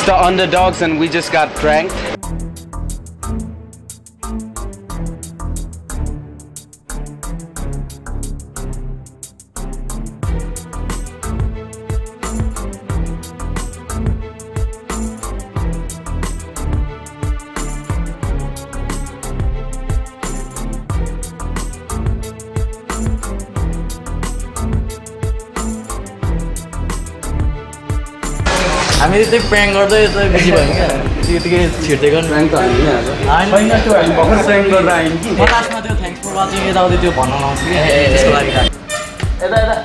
just the underdogs and we just got pranked. हामीले चाहिँ prank गर्दै चाहिँ बिजी भयो क्या त्यतिकै छिर्दै गर्नु Prank त हैन आज हैन त्यो हामी भर्खर prank गरेर आयौं कि लास्टमा त्यो थ्याङ्क्स फर वाचिङ यताउति त्यो भन्न लाउँछ कि त्यसको लागि यता यता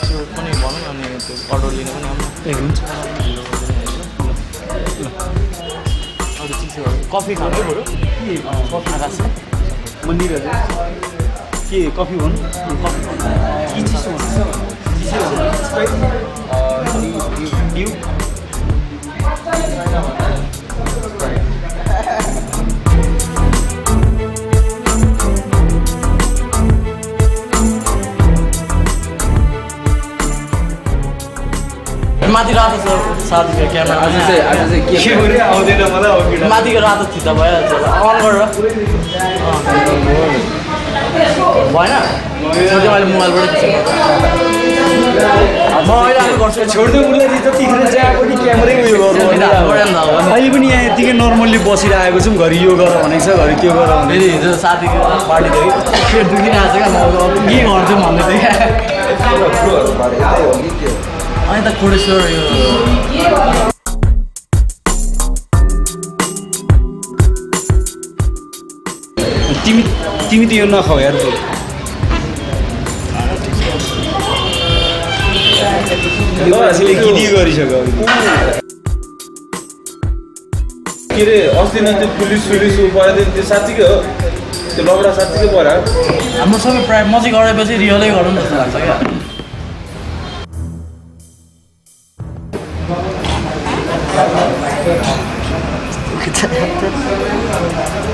त्यो पनि भनौँ अनि त्यो अर्डर लिनु पनि आउनु ए हुन्छ अरू चिसोहरू कफी खानु बरु कफी आकाश मन्दिर के कफी भन्नु कफी के चिसो ड्यू माथि रातो छ साथीको क्यामेरा आज चाहिँ के गरे आउँदैन मलाई अघि माथिको रातो थिच्दा भइहाल्छ अन गरेर भएन सोचे मैले मोबाइलबाट खिचेको म अहिले आएको गर्छु छोड्दै उसले जतिखेर चाहिँ पनि क्यामेरै उयो गर्नु अहिले पनि यहाँ यतिकै नर्मल्ली बसिरहेको छौँ घरि यो गर भनेको छ घरि त्यो गर फेरि हिजो साथीको पार्टी थियो पेट दुखिरहेको छ क्या म के गर्छु भन्दै थिएँ अनि त कोडेश्वर यो तिमी त यो नखाऊ यार गिदी गरिसक्यो के अरे अस्ति नै त्यो पुलिस पऱ्यो त्यो साँच्चीकै हो त्यो लबडा साँच्चीकै पऱ्यो हाम्रो सबै प्रायः म चाहिँ गरेपछि रियलै गरौँ जस्तो लाग्छ क्या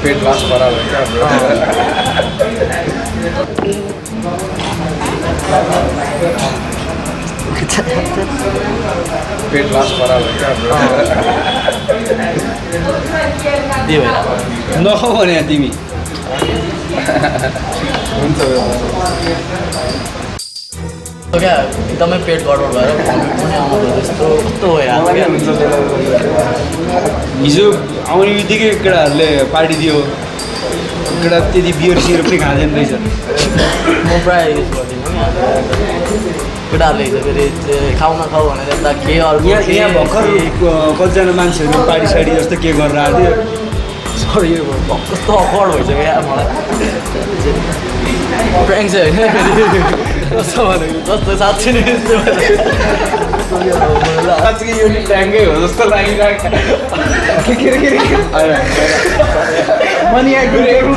पेट लास खराब भयो क्या पेट लास खराब भयो क्या त्यही भएर नखाऊ भने तिमी हुन्छ क्या एकदमै पेट गडबड भएर भमिट पनि आउँदो त्यस्तो कस्तो भइहाल्छ क्या हिजो आउने बित्तिकै केटाहरूले पार्टी दियो केटा त्यति बियर सियर पनि खाँदैन रहेछ म प्रायः युज गर्दिनँ क्या केटाहरूले हिजो फेरि खाउ नखाऊ भनेर यता के अर्को यहाँ भर्खर कतिजना मान्छेहरू पार्टी साडी जस्तो के गरेर आएको थियो सरी यो कस्तो अकवर्ड भइसक्यो क्या मलाई प्र्याङ्क चाहिँ होइन फेरि कस्तो भनेको कस्तो साँच्चै नै साँच्चीकै यो नि ट्याङ्कै हो जस्तो लागिरहेको मनी आइपुग्यो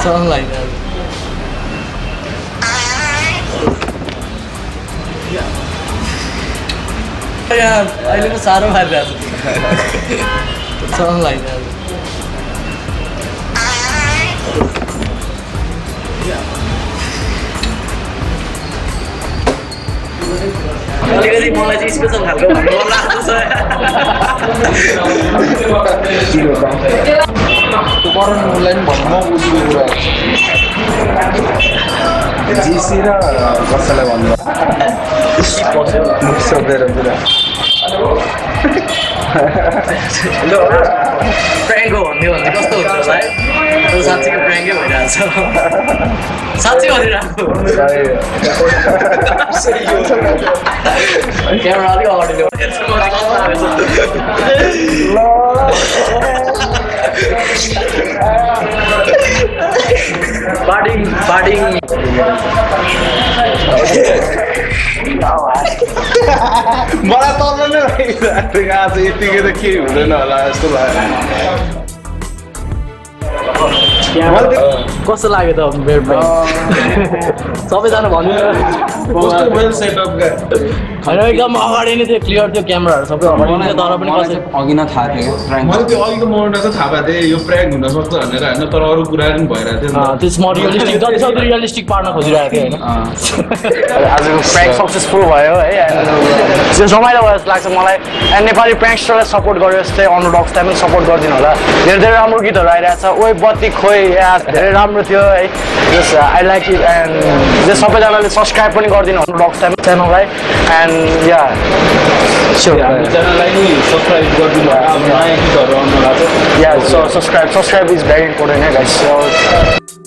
सँग लाग्छ यहाँ अहिले पो साह्रो मारिरहेको छ सँग लाग्छ अलिकति मलाई चाहिँ स्पेसल खालको भन्नु मन लाग्छ बनाउनुलाई पनि भन्नु म बुझेको कुरा जिसी र कसैलाई भन्नु सोधेर पुरा प्र्याङ्क हो भन्ने कस्तो हुन्छ होला है साँच्चीको प्र्याङ्कै भइरहेको छ साँच्चै गरिरहेको क्यामेरा अलिक अगाडि ल्याउ बाडिङ मलाई तल नै लागिरहेको आज यतिकै त केही हुँदैन होला जस्तो लाग्यो कस्तो लाग्यो त मेरो सबैजना भन्नु वेल सेटअप होइन एकदम अगाडि नै थियो क्लियर थियो क्यामेराहरू सबै अगाडि नै थियो तर पनि कसै अघि नै थाहा थियो क्या मैले त्यो अघिको मोमेन्टमा चाहिँ थाहा पाएको थिएँ यो प्र्याङ्क हुनसक्छ भनेर होइन तर अरू कुराहरू पनि भइरहेको थियो नि त। त्यसमा रियलिस्टिक जतिसक्दो रियलिस्टिक पार्न खोजिरहेको थियो होइन आजको प्र्याङ्क सक्सेसफुल भयो है त्यो रमाइलो भयो जस्तो लाग्छ मलाई एन्ड नेपाली प्र्याङ्कस्टरलाई सपोर्ट गर्यो जस्तै अनुडक्सलाई पनि सपोर्ट गरिदिनु होला धेरै धेरै राम्रो गीतहरू आइरहेको छ ओइ बत्ती खोइ धेरै राम्रो थियो है जस आई लाइक इट एन्ड सबैजनाले सब्सक्राइब पनि गरिदिनु अनुडक्स च्यानललाई एन्ड या हाम्रो च्यानललाई नि सब्सक्राइब गरिदिनु होला अब नयाँ गीतहरू आउनु लाग्छ या सब्सक्राइब इज भेरी इम्पोर्टेन्ट है गाइस